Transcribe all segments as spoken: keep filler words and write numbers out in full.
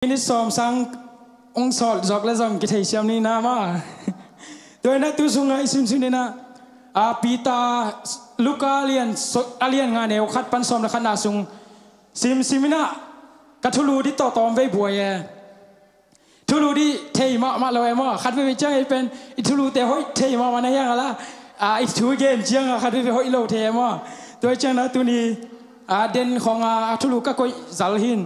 Minit sawm sang ong sawt zawk le zong kithei siam ni na maw. Tua hi na tu sungah i simsim ni na, a, Peter, Luka a lian so-, a lian nga neu khat pan sawm le khatna sung simsim hi na, ka thulu dih tawh tawm vei buai e. Thulu dih thei mahmah lo e maw. Khat veivei ciang ei pen i thulute hoih thei mahmah na hiang a la, a, i thu gen ciang a khat veivei hoih lo thei e maw. Tua hi ciang na tuni, a, den khawng a, a thulu ka koih zal hi in,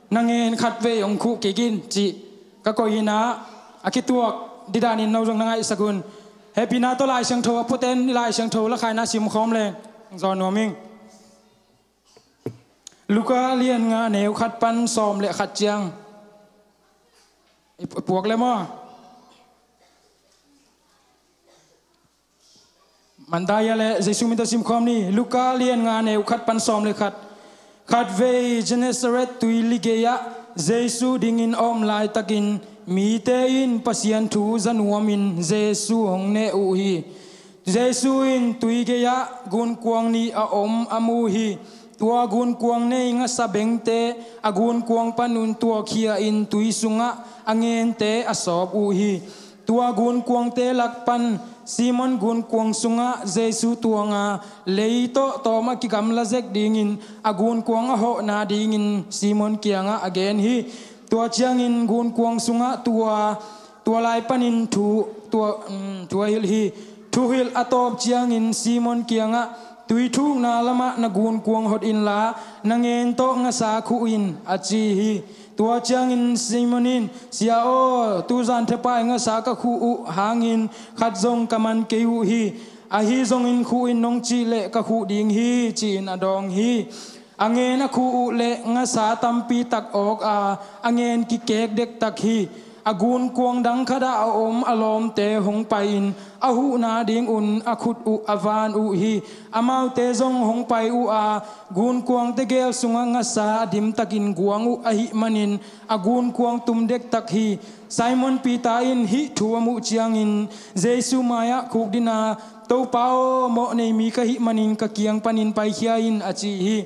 na ngen khat vei ong khuh kik in cih ka koih hi na, a kituak dih danin no zong na ngaihsak un. Hehpihna tawh Lai Siangtho a puaten i Lai Siangtho la khaina sim khawm le zawn nuam ing. Luka a lian nga neu khat pan sawm le khat ciang i pu-, puak le maw. Manta ia le Jesu min tawh simkhawm ni. Luka a lian nga neu khat pan sawm le khat. Khatvei Gennesaret tuili gei-ah Jesu dingin a om laitakin mite in Pasian thu za nuamin Jesu hong neh uh hi. Jesu in tui gei-ah gunkuang nih a om a mu hi. Tua gunkuang nei ngasa bengte a gunkuang panun tuakhia in tui sungah a ngente a sawp uh hi. Tua gunkuangte lak pan Simon gunkuang sungah Jesu tuanga lei tawh tawm a kigamla zek dingin a gunkuang a hawhna dingin Simon kiangah a gen hi. Tua ciangin gunkuang sungah tua, tua lai panin thu, tua, um, tua hilh hi. Thuhilh a tawp ciangin Simon kiangah, "Tui thukna lamah na gunkuang hot inla, na ngen tawh ngasa khuh in," a ci hi. Tua ciangin Simon in, "Sia aw, tuzan thepai ngasa ka khuh uh hangin khat zong ka man kei uh hi. Ahi zongin khuh in nong cih leh ka khuh ding hi," ci-in a dawng hi. A ngen a khuh uh leh ngasa tampi tak awk a, a ngen kikek dektak hi. A gunkuang dang khatah a om a lawmte hong pai-in a huhna dingun a khut uh a van uh hi. Amaute zong hong pai uh a, gunkuang tegel sungah ngasa a dimtakin guang uh ahih manin a gunkuang tum dektak hi. Simon Peter in hih thu a muh ciangin Jesu mai-ah khukdin a, "Topa aw, mawhnei mi ka hih manin ka kiang panin paikhia in," a ci hi.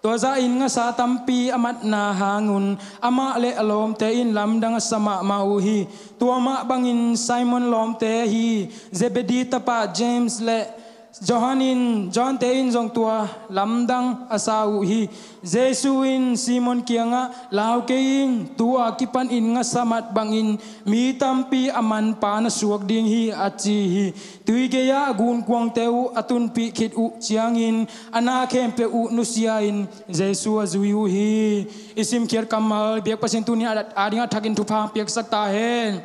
Tua zahin ngasa tampi a matna hangun amah le a lawmte in lamdang a sa mahmah uh hi. Tua mah bangin Simon lawmte ahi Zebedee tapa James le Johan in, Johan-te in zong tua lamdang a sa uh hi. Jesu in Simon kiangah, "Lau kei in, tu-a kipanin ngasa mat bangin mi tampi a manpa na suak ding hi," a ci hi. Tui gei-ah a gunkuangte uh a tunpih khit uh ciangin a na khempeuh uh nusia-in Jesu a zui uh hi. I simkhiat kammal biak Pasian tuni a, a dingah thakin thupha piaksak ta hen.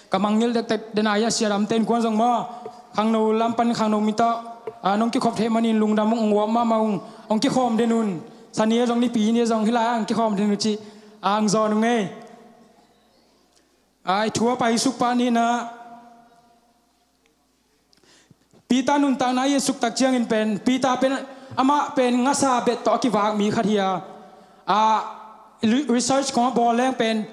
Ka mangngilh dektek dena hi a, siadamte in kuan zong maw, khangno lam pan khangno mi tawh, a, nong kikhop thei manin lungdam ung, ong uap mahmah ung, ong kikhawm den un. Sani a zong nipi ni a zong hi lai-ah ong kikhawm den un cih, a, ong zawn ung ei. Ai, thu a paisuk pah ni na. Peter nuntakna i et suktak ciangin pen, Peter pen, amah pen ngasa bet tawh a kivak mi khat hi a. A, re-, research kong a bawl leng pen,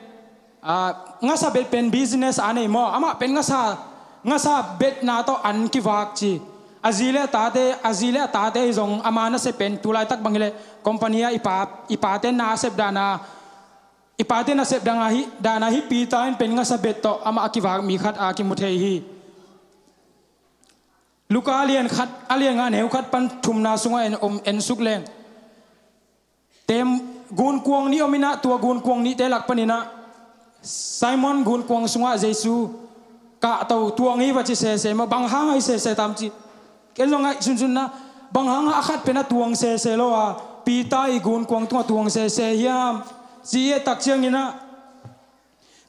a, ngasa bet pen business a nei maw. Amah pen ngasa, ngasa betna tawh an kivak ci. A zi le a tate, a zi le a tate zong ama nasep pen, tu laitak bang hileh, company ah i pa, i pate nasep dana, i pate nasep dana hi, dana hi Peter in pen ngasa bet tawh amah a kivak mi khat a kimu thei hi. Luka a lian khat, a lian nga neu khat pan thumna sungah en, om, en suk leng. Tem, gunkuang nih om inah, tua gunkuang nihte lak paninah Simon gunkuang sungah Jesu kahto tuang hi va ci sese mah, bang hang a hi sese tam ci. Ken zong ngaih sunsun na, bang hang a khat pen a tuang sese lo a, Peter i gunkuang tungah tuang sese hiam ci i et tak cianginah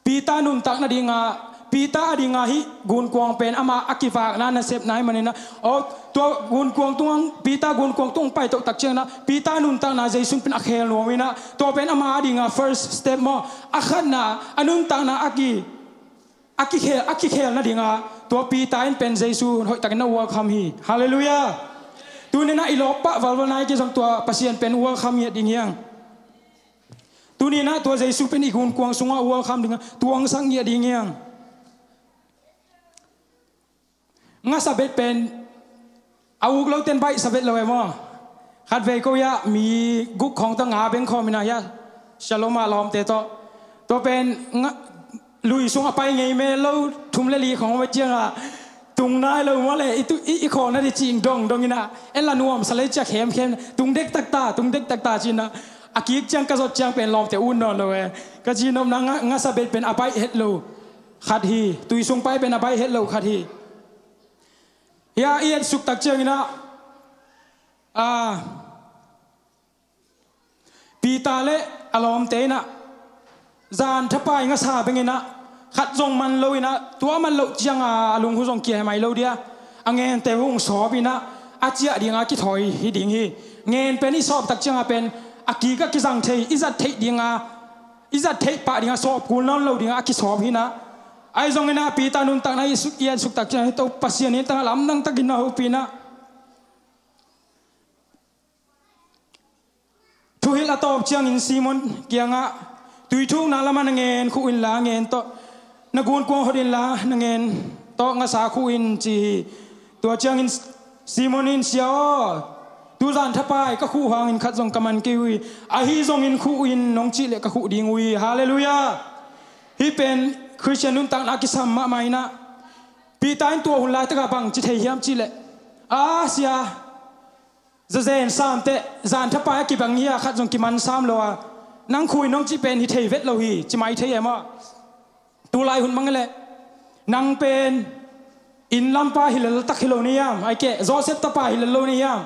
Peter nuntak nadinga, Peter adinga hih gunkuang pen ama a kivakna nasepna hih maninah, aw, tua gunkuang tung, Peter gunkuang tung paito tak cianginah Peter nuntakna Jesu pen a khel nuam inah, tua pen ama adinga first step maw, a khatna, a nuntakna a ki, a kikhel, a kikhel nadinga tua Peter in pen Jesu hoihtakin na welcome hi. Halleluiah. Tuninah i lawppah valval nai kei zong tua Pasian pen welcome hi a ding hiang. Tuninah tua Jesu pen i gunkuang sungah welcome dingah tuangsak ngiah ding hiang. Ngasa bet pen a uk loten baihsa bet lo e maw? Khatvei ko hiah mi guk khawng tawh nga beng khawm inah hiah Shalom ah lawmte tawh. Tua pen nga, lui sung a pai ngei me lo, thum le li khong om a ciangah tung nai lo mawle, i, tu, i, i khawlna di cing dong dong inah, en la nuamsa lei ciah khemkhem, tung dek takta, tung dek takta cinah, a kik ciang ka zot ciang pen lawmte un nawn lo e. Ka cinopna nga, ngasa bet pen a baih het lo khat hi, tui sung pai pen a baih het lo khat hi. Hia i et suk tak cianginah, a, Peter le a lawmte inah zan thapai ngasa benginah khat zong man lo inah, tua man loh cianga a lunghu zong kia hemai lo dia, a ngente hung sawp inah a ciah dinga kithawi hi ding hi. Ngen pen i sawp tak cianga pen a kik a kizang thei, i zat theih dinga, i zat theih pah dinga sawp kul nawn lo dinga a kisawp hinah. Ahi zonginah Peter nuntakna i suk, i et suk tak cianga hi to, Pasian in tangah lamdang takin na hopinah. Thuhilh a tawp ciangin Simon kiangah, tui thukna lamah na ngen khuh inla ngen tawh, na gunkuang hot inla na ngen tawh ngasa khuh in ci hi. Tua ciangin Simon in, Sia aw, tuzan thapai ka khuh hangin khat zong ka man kei uh hi. Ahi zongin khuh in nong cih leh ka khuh ding uh hi. Halleluiah. Hih pen Khristian nuntakna a kisam mahmah inah. Peter in tua hun laitakah bang ci thei hiam cihleh, a sia, zazen samteh, zan thapai a kibang hi a, khat zong kiman sam lo a, nang khuh in nong cih pen hi thei vet lo hi, ci mai thei e maw? Tulai hun mang leh nang pen inn lampa hi lel tak hi lo ni hiam? Ai keh, Joseph tapa hi lel lo ni hiam?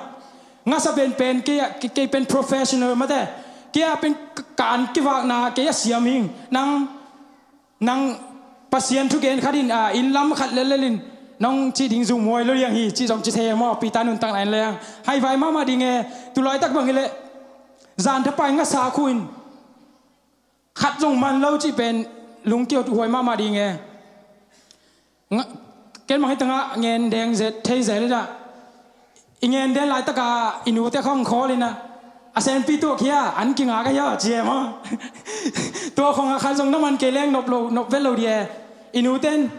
Ngasa pen pen kei a, kei, kei pen professional mate, kei a pen ka, ka an kivakna kei a siam hing. Nang, nang Pasian thugen khat in, a, inn lam khat lellel in nong cih ding zum huai lo liang hi, cih zong ci thei e maw? Peter nuntakna in leng haivai mahmah ding e. Tulaitak bang hileh zan thapai ngasa khuh in khat zong man lo cih pen lungkiat huai mahmah ding e. Nga, ken mah hi tangah ngen deng zet thei zel inah, i ngen den laitaka i nute khong khawl inah, a senpi tuak hia, an kinga ka hia, ci e maw? Tua khongah khat zong na man kei leng nop lo, nop vet lo di e. I nute in,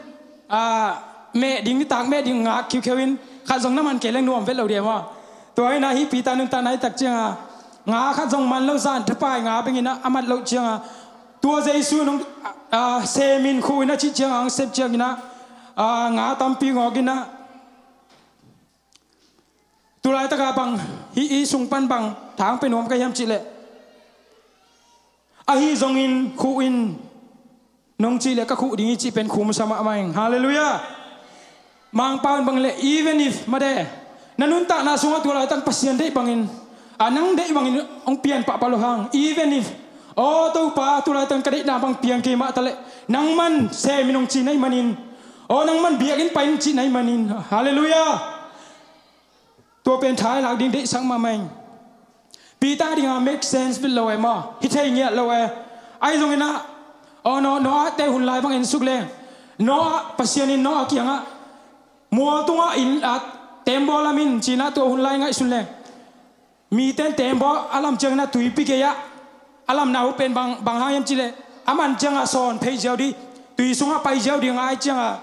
a, meh ding, nitak meh ding ngak khiukheu in khat zong na man kei leng nuam vet lo di e maw? Tua inah hih Peter nuntakna i tak cianga nga khat zong man lo, zan thapai nga benginah a mat loh cianga tua Jesu nong, a, semin khuh in a cih cianga ang sep cianginah, a, nga tampi ngawk inah. Tulaitaka bang hih i sung pan bang thang pe nuam ka hiam cihleh, ahi zongin khuh in nong cih leh ka khuh ding hi cih pen khumsa mahmah ing. Halleluiah. Mangpau in bang leh, even if, mate, na nuntakna sungah tulaitak Pasian deih bangin, a, nang deih bangin hong pian pahpah lo hang, even if, aw Topa, tulaitak ka deihna bang piang kei mah taleh nangman semin hong cih na hih manin, aw nangman biakinn pai in cih na hih manin. Halleluiah. Tua pen thailak ding deihsak mahmah ing. Peter dinga make sense vet lo e maw? Hi thei ngiat lo e. Ahi zonginah, aw, Noah, Noah te hun lai bang en suk leng, Noah, Pasian in Noah kiangah mual tungah inn, a, teembaw lam in cinah tua hun lai ngaihsun leng, mite in teembaw a lam cianginah tuipi gei-ah a lamna uh pen bang, bang hang hiam cihleh, a man ciangah sawn phei ziau dih, tui sungah pai ziau dih ngai ciangah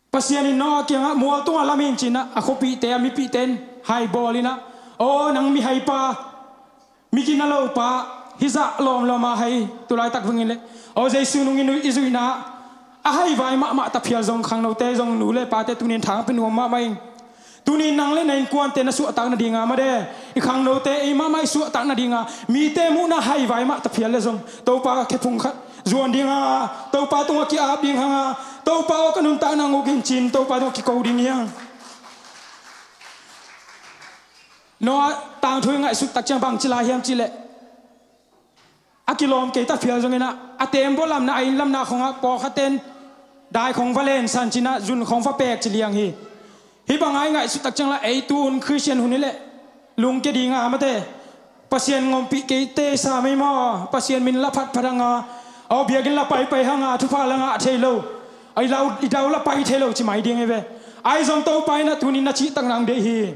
Pasian in Noah kiangah mual tungah lam in cinah a khuapihte, a mipihte in hai bawl inah, aw nang mihaipa, migina lopa, hizah lawmlawma hai, tulaitak vangin leh, aw Jesu nungin i zuihna a haivai mahmah taphial zong khangnote zong nu le pate tunin thang pe nuam mahmah ing. Tunin nang le na innkuante na suahtak nadinga, mate, i khangnote ei mahmah i suahtak nadinga, mite muhna haivai mah taphial le zong Topa khephung khat zuan dinga, Topa tungah ki-ap ding hanga, Topa aw ka nuntakna nguk in cin Topa tungah kiko ding hiang. Noah tangthu i ngaihsut tak ciang bang ci lai hiam cihleh, a kilawm kei taphial zonginah a teembaw lamna, a inn lamna khongah pawlkhatte in dai khong va lensan cinah zun khong va pek ci liang hi. Hih banga i ngaihsut tak ciang lah ei tu hun Khristian hun hileh lungkia dinga, mate, Pasian ngompih keite sa mei maw, Pasian min la phatphat hanga, aw biakinn la paipai hanga, thupha la ngah thei lo, i dau, i dau la pai thei lo ci mai ding hi ve. Ahi zong Topa inah tunin na cihtak nang deih hi.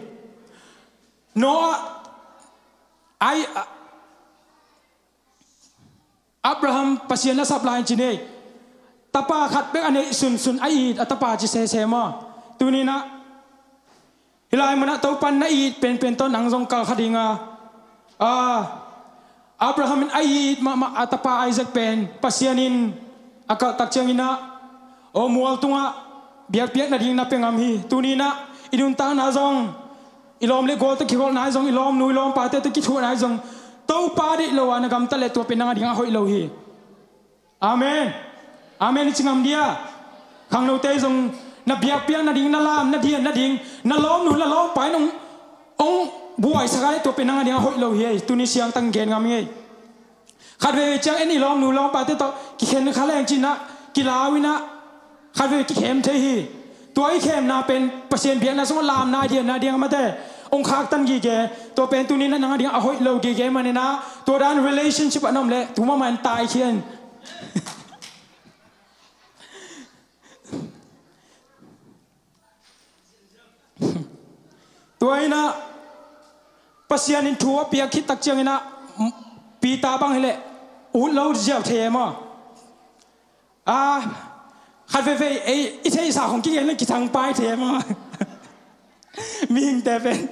Noah, ai, a, Abraham Pasian a sap lai in ci nei, tapa khat bek a neih sunsun a it a tapa ci sese maw? Tuninah hih lai munah Topan na it penpen tawh nang zong kal kha dinga, a, Abraham in a it mahmah a tapa Isaac pen Pasian in a kalh tak ciangin ah, aw, mual tungah biakpiak nading na pia ngam hi. Tuni in ah i nuntakna zong, i lawm le gual tawh kiholhna zong, i lawmnu i lawmpate tawh kithuahna zong, Topa deih lo a na gamtat leh tua pen nang a dingah a hoih lo hi. Amen. Amen i ci ngam dia? Khangnote zong na biakpiak nading, na lam, na dian nading, na lawmnu na lawmpa in hong, hong buaisak a leh tua pen nang a dingah a hoih lo hi ei. Tuni siangtang gen ngam hi ei. Khat veivei ciang en i lawmnu lawmpate tawh kikhen kha leng ci-in ah, kilau in ah, khat veivei kikhem thei hi. Tua i khemna pen Pasian biakna sungah lamna, dianna ding a mate hong khaktan gige. Tua pen tuni in ah nang a dingah a hoih lo gige manin ah, tua dan relationship ah na om leh tu mahmah in taikhia in. Tua in ah Pasian in thu a piak khit tak ciangin ah, Peter bang hi leh ut lo ziau thei e maw? A, khat veivei ei i theihsa khong kigen leng kithang pai thei e maw? Mihingte pen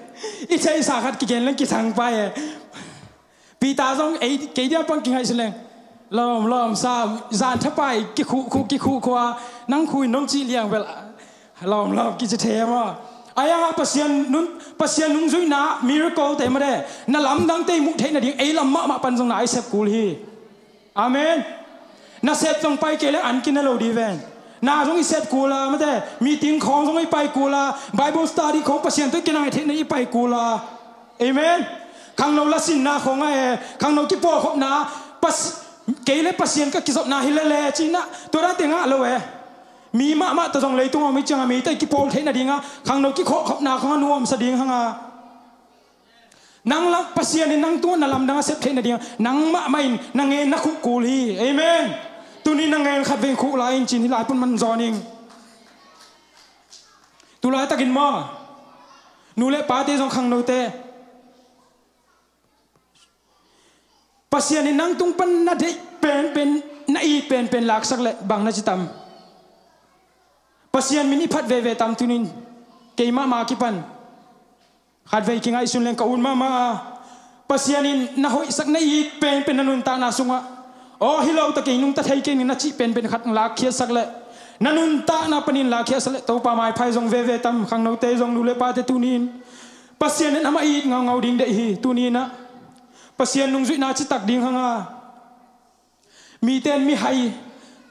i theihsa khat kigen leng kithang pai e. Peter zong ei, kei dia pan kingaihsun leng, lawm, lawm sa, zan thapai kikhuh khuh kikhuh khua, nang khuh in nong cih liang bel, lawm, lawm kici thei e maw? Ahi hang a Pasian nun, Pasian nungzuihna miracle te mate, na lamdangte i muh theih nading ei lam mahmah pan zong na i sep kul hi. Amen. Na sep zong pai kei leng an kina lo ding ven. Na zong i sep kul a, mate, meeting khawng zong i pai kul a, Bible study khawng Pasian tawh i kinai theihna i pai kul a. Amen. Khangno lasinna khawng a e, khangno kipawlkhopna, Pas-, kei le Pasian ka kizopna hi lele ci-in ah, tua dante ngah lo e. Mi mahmah tawh zong leitung a om i ciang a mi tawh i kipawl theih nading a, khangno kikhawlkhopna khawng a nuamsa ding hang a. Nang lam, Pasian in nang tungah na lamdang a sep theih nading a, nang mahmah in na ngen na khuh kul hi. Amen. Tuni na ngen khat vei khuh lai in ci-in hih lai pan man zawn ing. Tu laitakin maw, nu le pate zong khangnote, Pasian in nang tung pan na deih penpen, na it penpen laksak leh bang na ci tam? Pasian min i phat veve tam? Tunin kei mahmah kipan khat vei kingaihsun leng ka ut mahmah a, Pasian in na hoihsak na it penpen na nuntakna sungah, aw, hi lo ta kei, nungta thei kei ning na cih penpen khat lakkhiatsak leh, na nuntakna panin lakkhiatsak leh Topa maiphai zong veve tam? Khangnote zong, nu le pate, tuni in Pasian in amah it ngaungau ding deih hi. Tuni in ah Pasian nungzuihna citak ding hang a, mite in mihai,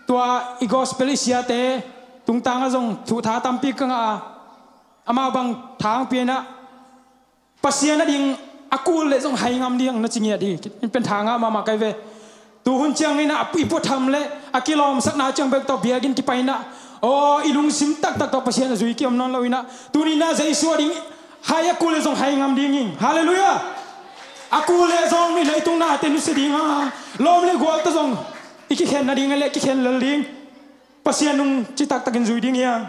tua i gospel i siate tungtang ah zong thuh tha tampi ka ngah a, amau bang tha hong pia in ah, Pasian a ding a kul leh zong hai ngam ding na ci ngiat hi. In pen tha ngah mahmah kai ve. Tu hun ciangin ah i puatham leh a kilawmsakna ciang bek tawh biakinn kipai in ah, aw, i lungsim taktak tawh Pasian a zui kiom nawn lo in ah, tuni in ah Jesu a ding hai a kul leh zong hai ngam ding ing. Halleluiah. A kul leh zong i leitung nate nusia ding a, lawm le gual tawh zong i kikhen nading a leh kikhen lel ding. Pasian nung citaktakin zui ding hi hang.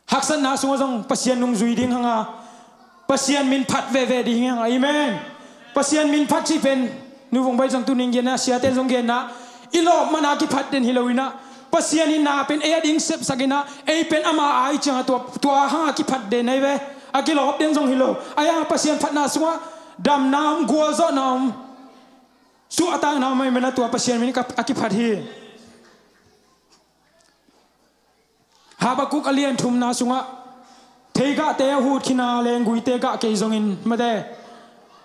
Haksatna sungah zong Pasian nung zui ding hang a, Pasian min phat veve ding hi hang a. Amen. Pasian min phat cih pen, Nu Vung Bai zong tuning genna, siate zong genna, i lawp man a kiphat den hi lo in ah, Pasian in na pen ei a ding sepsak in ah, ei pen ama a i ciang a tua, tua hang a kiphat den ahi ve. A kilawp den zong hi lo. Ahi hang a Pasian phatna sungah damna om, gualzawhna om, suahtakna om, amen, a tua Pasian min a kiphat hi. Habakuk a lian thumna sungah, theigahte a hut khin a, lengguite gah kei zongin, mate,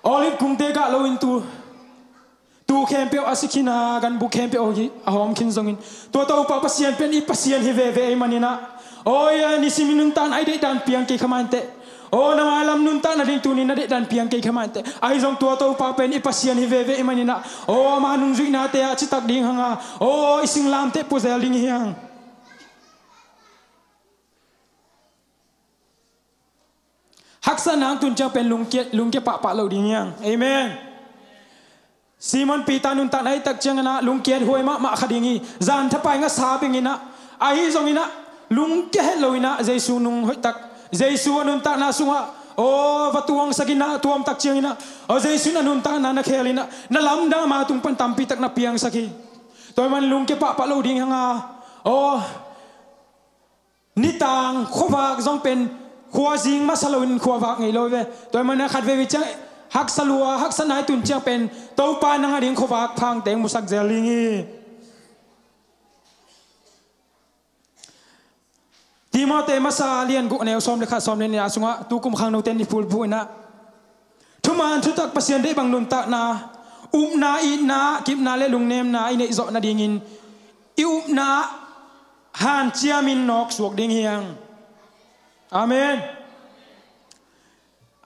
olive kungte gah loin tu, tu khempeuh a si khin a, ganbuk khempeuh a hawm khin zongin, tua Topa Pasian pen i Pasian hi veve ahih manin ah, aw, nisim i nuntakna i deihdan piang kei kha mah inteh. Aw, na mailam nuntakna ding tuni na deihdan piang kei kha mah inteh. Ahi zong tua Topa pen i Pasian hi veve ahih manin ah, aw, ama nungzuihnate ah citak ding hang a, aw, i singlamteh puazel ding hi hang. Haksatna hong tun ciang pen lungkia, lungkia pahpah lo ding hi hang. Amen. Simon Peter nuntakna i et tak ciangin ah lungkiat huai mahmah kha ding hi. Zan thapai ngasa beng in ah, ahi zongin ah lungkia het lo in ah Jesu nung hoihtak, Jesu a nuntakna sungah, aw, va tuangsak in ah, tuamtak ciangin ah, aw, Jesu in a nuntakna na khel in ah, na lamdang ama tung pan tampi tak na piangsak hi. Tua ahih man lungkia pahpah lo ding hang a, aw, nitang khuavak zong pen Khua zing masa loin khua vak ngei lo ve. Tua ahih manin khat veivei ciang haksa lua, haksa nai tun ciang pen Topa nang a ding khuavak phangte musak zel ding hi. Timote masa lian guk neu sawm le khat, sawm le nih sungah tukum khangnote ni phulphu inah thuman thutak Pasian deih bang nuntakna, upna, itna, kipna le lungnemna i neih zawh nadingin i upna hanciamin nawksuak ding hi hang. Amen.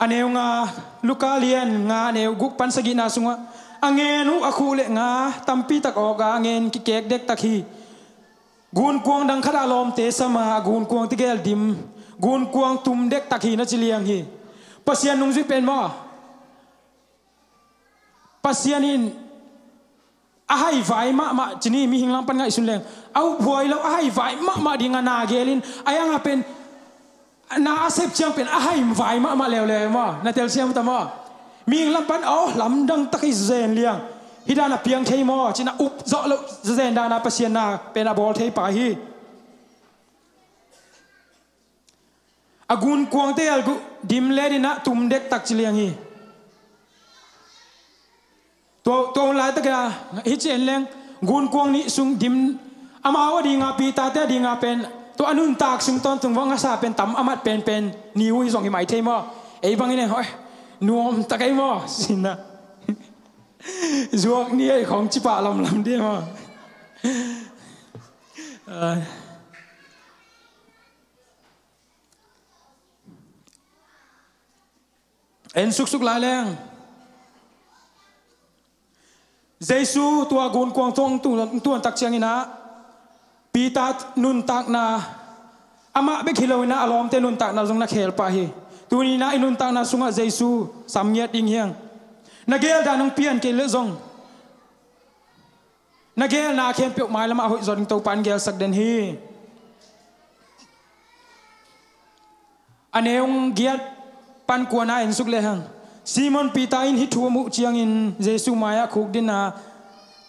A neu nga, Luka lian nga, a neu guk pan sagihna sungah a ngen uh a khuh le nga tampi tak awk a, a ngen kikek dektak hi. Gunkuang dang khatah a lawmte sam a, a gunkuang tegel dim, gunkuang tum dektak hi na ci liang hi. Pasian nungzui pen maw? Pasian in a haivai mahmah ci ni, mihing lam pan ngaihsun leng a uphuai lo, a haivai mahmah ding a na gelin a yanga pen na a sep ciang pen a haivai mahmah leuleu maw? Na telsiam ta maw? Mihing lam pan aw lamdang tak hi zen liang, hi dan a piang thei maw? Cin a up zawh loh zen dan a Pasian na pen a bawl thei pa hi. A gunkuang tegel gu dim le dinah tum dektak ci liang hi. Tua, tua hun laitakin a hi ci en leng gunkuang nih sung dim amau a dinga Peter te a dinga pen tua a nuntak sung tawntung vang a sa pen tam a mat penpen ni uh hi zong hi mai thei maw? Ei bangin en hoi nuam tak ei maw? Sinna zuak ni ei khong cipah lamlam di maw? Ah. En suksuk lai leng Jesu tua gunkuang tuang tuan tak ciangin ah Peter nuntakna amah bek hi loin ah a lawmte nuntakna zong na khel pah hi. Tuni in ah i nuntakna sungah Jesu sam ngiat ding hi hang. Na gel dan hong pian kei leh zong na gelna khempeuh mailamah a hoih zaw ding Topa in gelsak den hi. A neu giat pan kuana en suk lehang Simon Peter in hih thu a muh ciangin Jesu mai-ah khukdin a,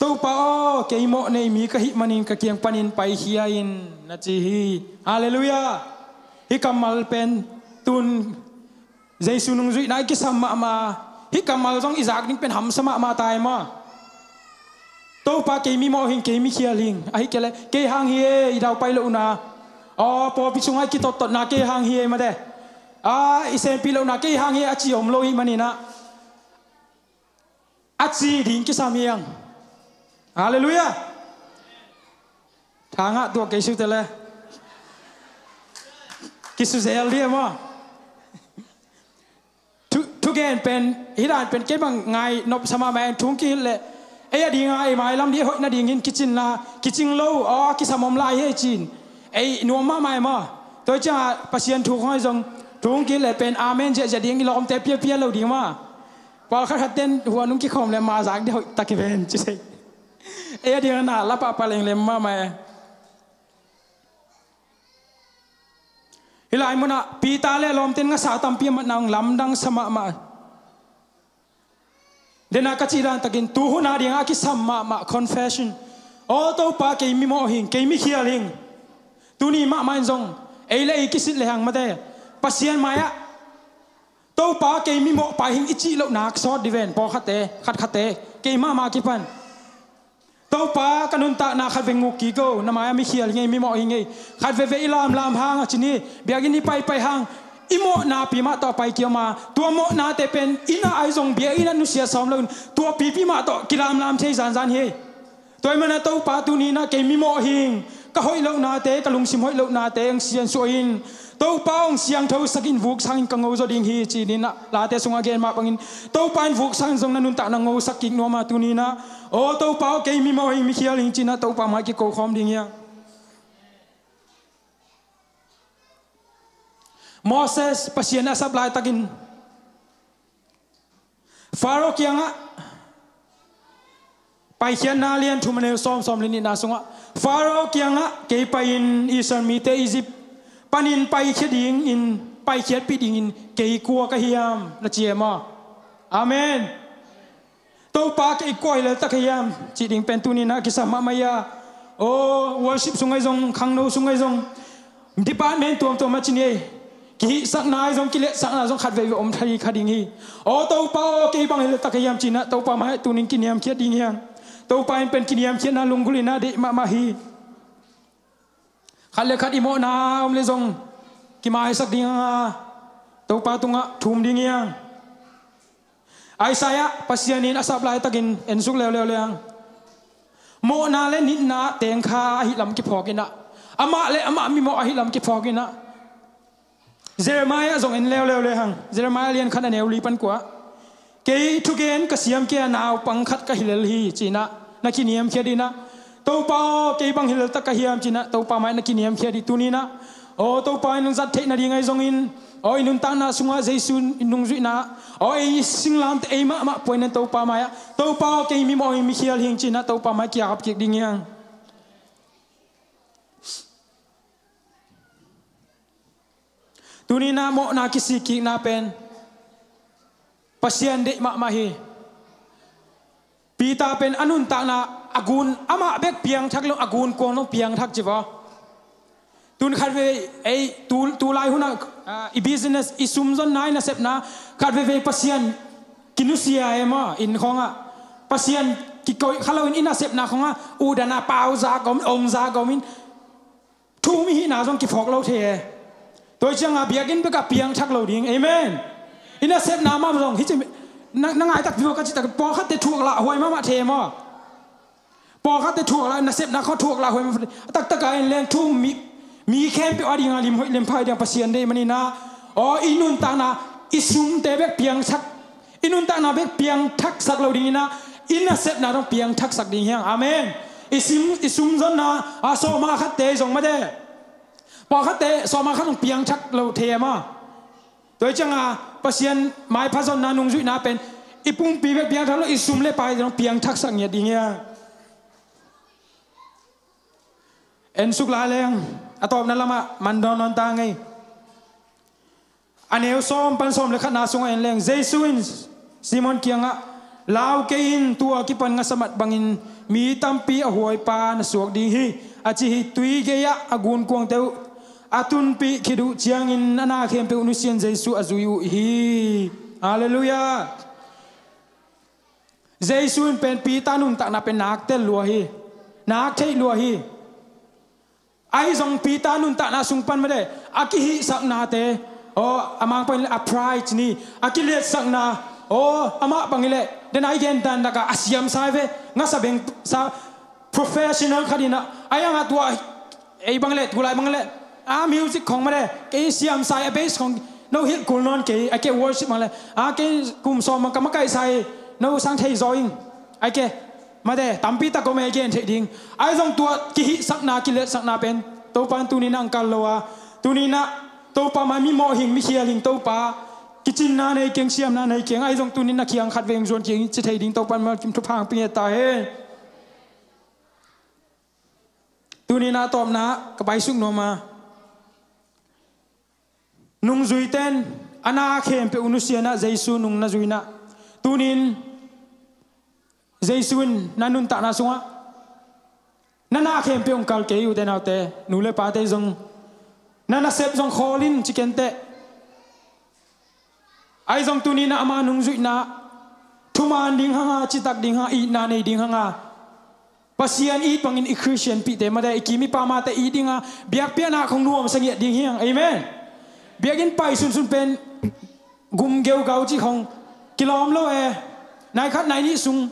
"Topa aw, kei mawh nei mi ka hih manin ka kiang panin paikhia in," na ci hi. Halleluiah. Hih kammal pen tun Jesu nungzuihna i kisam mahmah a, hih kammal zong i zak ding pen hamsa mahmah ta hi maw? "Topa, kei mi mawh hing, kei mi khial hing," ahi kei leh, "Kei hang hi e, i daupai lohna, aw, pawlpi sungah i kitottotna kei hang hi e," mate, "A, i senpi lohna kei hang hi e," a ci om lo hih manin ah a ci ding kisam hi hang. Halleluiah. Thangah tuak kei sute le kisuzel dih maw? Thu, thugen pen hih dan pen kei bang ngai nopsa mahmah eng, thu kihilh leh ei a dinga ei mailam dih hoih nadingin kicinna kicing lo, aw, kisam om lai hi ei cin ei nuam mahmah e maw? Tua hi ciangah Pasian thu khong ahi zong thu kihilh leh pen amen ziahziah ding, i lawmte piapia lo ding maw? Pawlkhat khat ten huan hong kikhawm leh ma zak dih hoih tak hi ven ci sei. Ei a ding a na la pahpah lenglem mahmah e. Hih lai munah Peter le lawmte in ngasa tampi a matna hong lamdang sa mahmah. Dena ka cih dan takin tuhun a dingah a kisam mahmah confession. "Aw Topa, kei mi mawh hing, kei mi khial hing." Tuni mahmah in zong ei le ei kisit lehang mate, Pasian mai-ah "Topa, kei mi mawh pai hing," i cih loh nak sawt dih ven, pawlkhatte, khatkhatte, kei mahmah kipan. "Topa, ka nuntakna khat vei nguk kik o, na mai-ah mi khial hing ei, mi mawh hing ei. Khat veivei i lamlam hang," a ci ni, "biakinn i paipai hang i mawhna pi mah tawh a pai kiam a, tua mawhnate pen inn ah ahi zong biakinn ah nusia sawm loin tua pipi mah tawh kilamlam thei zanzan hi ei. Tua ahih manin ah Topa, tuni in ah kei mi mawh hing, ka hoih lohnate, ka lungsim hoih lohnate hong siansuah in. Topa, hong siangthosak in, vuk sangin ka ngo zaw ding hi," ci-in ah Late sungah gen mah bangin Topa in vuk sangin zong na nuntakna ngosak kik nuam a, tuni in ah, "Aw Topa aw, kei mi mawh hing, mi khial hing," ci-in ah Topa mai kiko khawm ding hi hang. Moses Pasian a sap laitakin Faro kiangah, Paikhiatna lian thum a neu sawm, sawm le nihna sungah, "Faro kiangah kei pai-in Israel mite Egypt panin paikhia dingin, paikhiatpih dingin kei kua ka hiam?" na ci e maw? Amen. "Topa, kei kua hi leltak ka hiam?" cih ding pen tuni in ah kisam mahmah hi a. Aw, worship sungah zong, khangno sungah zong, department tuamtuam ah ci ni ei. Kihihsakna ahi zong, kiletsakna zong khat veivei om thei kha ding hi. Aw Topa aw, kei bang hilh tak ka hiam cinah Topa mai-ah tunin kiniamkhiat ding hiang. Topa in pen kiniamkhiatna lunggulhna deih mahmah hi. Khat le khat i mawhna om le zong kimaisak ding hanga Topa tungah thum ding hiang. Isaiah, Pasian in a sap laitakin ensuk leuleu leng mawhna le nitna tengkha ahi lam kiphawk inah, amah le amah mimawh ahi lam kiphawk inah, Jeremiah zong en leuleu lehang, Jeremiah lian khat a neu li pan kua. Kei thugen ka siam kei a naupang khat ka hi lel hi cinah na kiniamkhiat inah, Topa aw, kei bang hilh tak ka hiam cinah Topa mai na kiniamkhiat hi. Tuninah aw Topa in nang zat theih nading ahi zongin, aw i nuntakna sungah Jesu i nungzuihna, aw ei singlamteh ei mahmah puaina Topa mai-ah, Topa aw kei mimawh hing, mikhial hing cinah Topa mai kiap kik ding hiang. Tuninah mawhna kisikkikna pen Pasian deih mahmah hi. Peter pen a nuntakna a gun, amah bek piangthak lo, a gun kuang lo piangthak ci vaw. Tun khat vei ei tu, tu lai hunah, ah, i business, i sumzonna, i nasepna khat veivei Pasian kinusia e maw, inn khawngah Pasian kikoih kha loin i nasepna khawngah udana pauza gawm, omza gawmin thu mihihna zong kiphawk lo thei e. Tua hi cianga biakinn bekah piangthak lo ding. Amen. I nasepna mah zong hi ci, na, na ngaitak vivo ka citak pawlkhatte thuak lah huai mahmah thei maw? Pawlkhatte thuak lah, nasepna khaw thuak lah huai mahmah thei. A taktaka in leng thu mi, mi khempeuh a dinga limhoih limpha hi ding Pasian deih maninah, aw i nuntakna, i sumte bek piangthak, i nuntakna bek piangthaksak lo dinginah i nasepna dong piangthaksak ding hiang. Amen. I sim, i sumzonna a sawma khatte zong mate, pawlkhatte sawma khat zong piangthak lo thei e maw? Tua hi cianga Pasian maipha zonna nungzuihna pen i pumpi bek piangthak lo, i sum le pai dong piangthaksak ngiat ding hiang. Ensuk lai leng a tawpna lamah man dawn nawn ta ngei. A neu sawm pan sawm le khatna sungah en leng, Jesu in Simon kiangah, lau kei in, tua kipan ngasamat bangin mi tampi a huaipa na suak ding hi, a ci hi. Tui gei-ah a gunkuangte uh a tunpih khit uh ciangin a na khempeuh nusian Jesu a zui uh hi. Halleluiah. Jesu in pen Peter nuntakna pen nak tel lua hi, nak theih lua hi. Ahi zong Peter nuntakna sung pan mate a kihihsaknate, aw a mangpang hileh a pride ni, a kiletsakna, aw amah bang hileh dena i gen dan takah a siamsa hi ve, ngasa bengsa professional khat inah, a iangah tua ei bang le, tulai bang le, a music khong mate, kei siamsa a bass khong no hilh kul nawn kei, a ke worship bang le, a kei kum sawm bang ka makaihsa hi, no sang thei zaw ing, a ke mate tampi tak om ei gen theih ding. Ahi zong tua kihihsakna, kiletsakna pen Topa in tuninah ang kal lo a, tuninah Topa mai mimawh hing, mikhial hing Topa, kicinna nei keng, siamna nei keng. Ahi zong tuninah khiang khat veng zuan keng ci thei ding Topa in malkim thupha ang pia ta hen. Tuninah tawpna ka paisuk nuam a, nungzuiten a na khempeuh nusianah Jesu nung na zuinah, tunin Jesu in na nuntakna sungah na na khempeuh hong kal kei, ute naute, nu le pate zong na nasep zong khawl in ci kenteh. Ahi zong tuninah ama nungzuihna thuman ding hanga, citak ding hanga, itna nei ding hanga, Pasian it bangin i Khristian pihte mate, i kim i pamate it dinga biakpiakna khong nuamsa ngiat ding hiang. Amen. Biakinn pai sunsun pen gum geugau cih khong kilawm lo e. Nai khat nai nih sung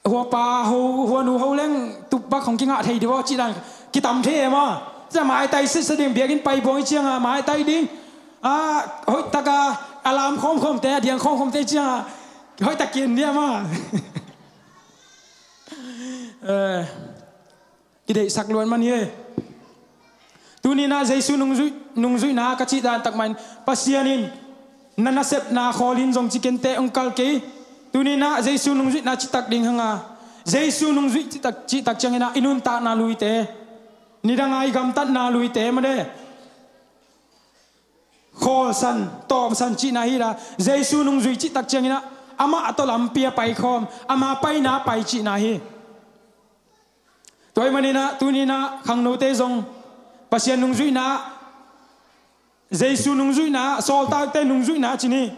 huapa ho, huanu ho leng tupbak khong kingah thei divaw cih dan kitam thei e maw? Cia maitai sitsa ding, biakinn pai buang i cianga maitai ding. A hoihtaka a lam khawmkhawmte, a diang khawmkhawmte i cianga hoihtak kin dia maw? Eh, kideihsak luat man hi e. Tuninah Jesu nungzuih, nungzuihna ka cih dan tak mahin Pasian in na nasepna khawl in zong ci kenteh hong kal kei. Tuninah Jesu nungzuihna citak ding hanga, Jesu nungzuih citak, cihtak cianginah i nuntakna luite, nidanga i gamtatna luite mate khawlsan, tawmsan cihna hi la, Jesu nungzui cihtak cianginah amah a tawh lampi a paikhawm, ama paina pai cihna hi. Tua hi maninah tuninah khangnote zong Pasian nungzuihna Jesu nungzuihna, sawltakte nungzuihna ci ni.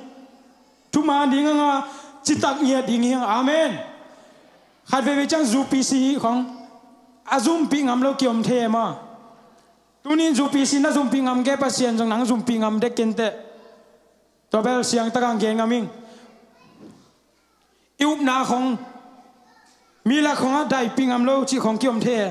Thuman ding hanga citak ngiat ding hi hang. Amen. Khat veivei ciang U P C khong a zumpih ngam lo kiom thei e maw? Tunin U P C na zumpih ngam kei, Pasian zong nang zumpih ngam dek kei inteh. Tua bel siangtak hang gen ngam ing. I upna khong mi lak khong a daipih ngam lo cih khong kiom thei e.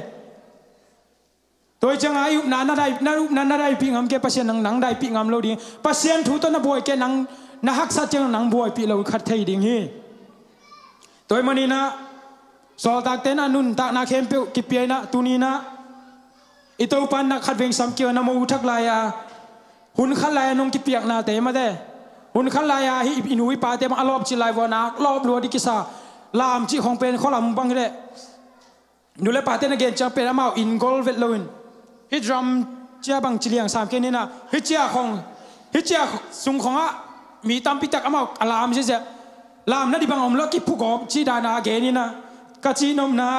Tua hi cianga i upna na dai, na upna na daipih ngam kei, Pasian nang, nang daipih ngam lo ding. Pasian thu tawh na buai kei, nang na haksat ciang nang buaipih lo khat thei ding hi. Tua hi maninah sawltakte na nuntakna khempeuh kipia inah tuninah i Topa na khat veng sam kei na mo thak lai-a hun khat lai-a nong kipiaknate mate, hun khat lai-a hih i nu i pate bang a lawpcil lai vua na lawp lua dih kisa lam cih khong pen khualam bang hi leh nu le pate na gen ciang pen amau inn gol vet loin hih drum cia bang ci liang sam kei ninah hih cia khong, hih cia sung khongah mi tampi tak amau a lam ziahziah lam na dih bang om lo a kiphugawp cih dana gen inah ka cihnopna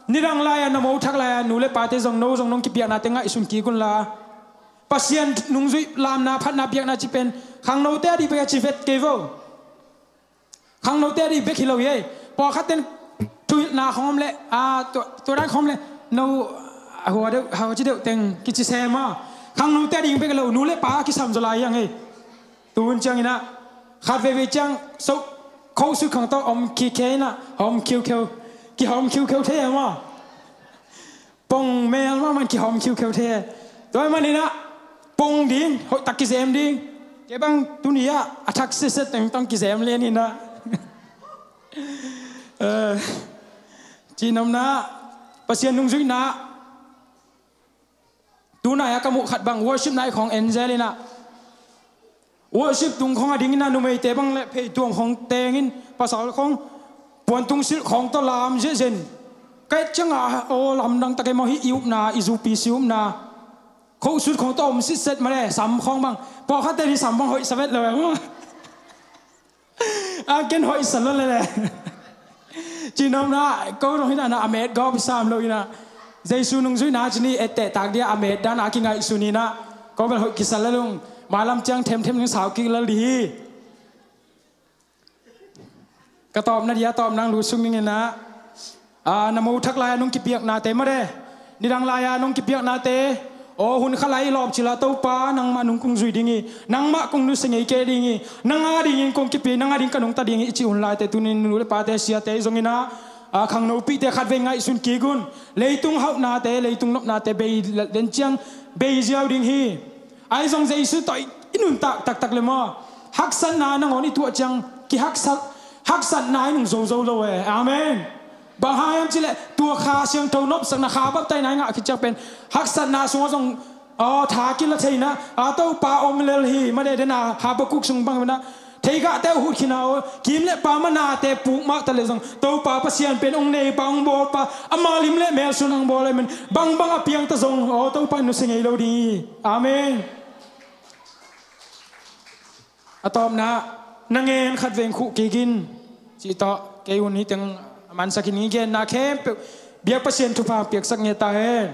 nidang lai-a na mo thak lai-a nu le pate zong no zong nong kipiaknate ngaihsun kik unla. Pasian nungzuih lamna phatna piakna ci pen khangnote a dih bek a ci vet kei vo. Khangnote a dih bek hi lo hi ei. Pawlkhat ten thuhilhna khawm le a tua dan khawm le no a hua deuh hau ci deuh teng kici sem a khangnote a dih bek hi lo, nu le pa a kisam zaw lai hi hang ei. Tuhun cianginah khat veivei ciang so khosut khang tawh om khikhia inah hawm khiukheu, kihawm khiukheu thei e maw? Pong mel mahmah kihawm khiukheu thei e. Tua hi maninah pong ding hoihtak kizem ding. Kei bang tuni ah a thak siset tengtong kizem lian inah cihnopna Pasian nungzuihna tunai a ka muh khat bang worship nai khawng enzel inah worship tung khawng a ding inah numeite bang le phei tuang khawng tengin pasal khawng puantung silh khawng tawh lam ziahzen. Ka et ciangah aw lamdang tak e maw hih i upna i U P C upna. Khosut khawng tawh om sitset male sam khawng bang pawlkhatte hi sam bang hoih savet lo e maw? A ken hoih sa lo lele. Cihnopna ko dong hi dana a met gawp hi sam lo inah Jesu nungzuihna cini etteh tak dia a met dana a kingaihsun inah ko bel hoih kisa lalung mailam ciang themthem ning sau kik lal dih hi. Ka tawpna dia tawpna ang lutsuk ninginah a na mo thak lai-a nong kipiaknate mate, nidang lai-a nong kipiaknate aw hun khat lai i lawpcila Topa nangmah nung kong zui ding hi. Nangmah kong nusia ngei kei ding hi. Nanga dingin kong kipi, nanga ding ka nungta ding hi i cih hun laite tunin nu le pate siate i zonginah a khangnopihte khat vei ngaihsun kik un. Leitung hauhnate leitung nopnate bei den ciang bei ziau ding hi. Ahi zong Jesu tawh i nuntak taktak le maw haksatna nangawn i tuah ciang kihaksat, haksatna i nung zozo lo e. Amen. Bang hang hiam cileh tua Kha Siangtho nopsakna Kha baptaina i ngah khit ciang pen haksatna sungah zong aw tha kila theina a Topa om lel hi. Made dena Habakuk sung bang mena theigahte uh hutkhin a aw kim le pa manate puk mahta le zong Topa Pasian pen ong neipa ong bawlpa ama lim le melsun ong bawl amen bangbang a piangta zong aw Topa in nusia ngei lo ding hi. Amen. A tawpna na ngen khat veng khuh kik in cih tawh kei un hi teng a mansak in i genna khempeuh biak Pasian thupha piaksak nge ta hen.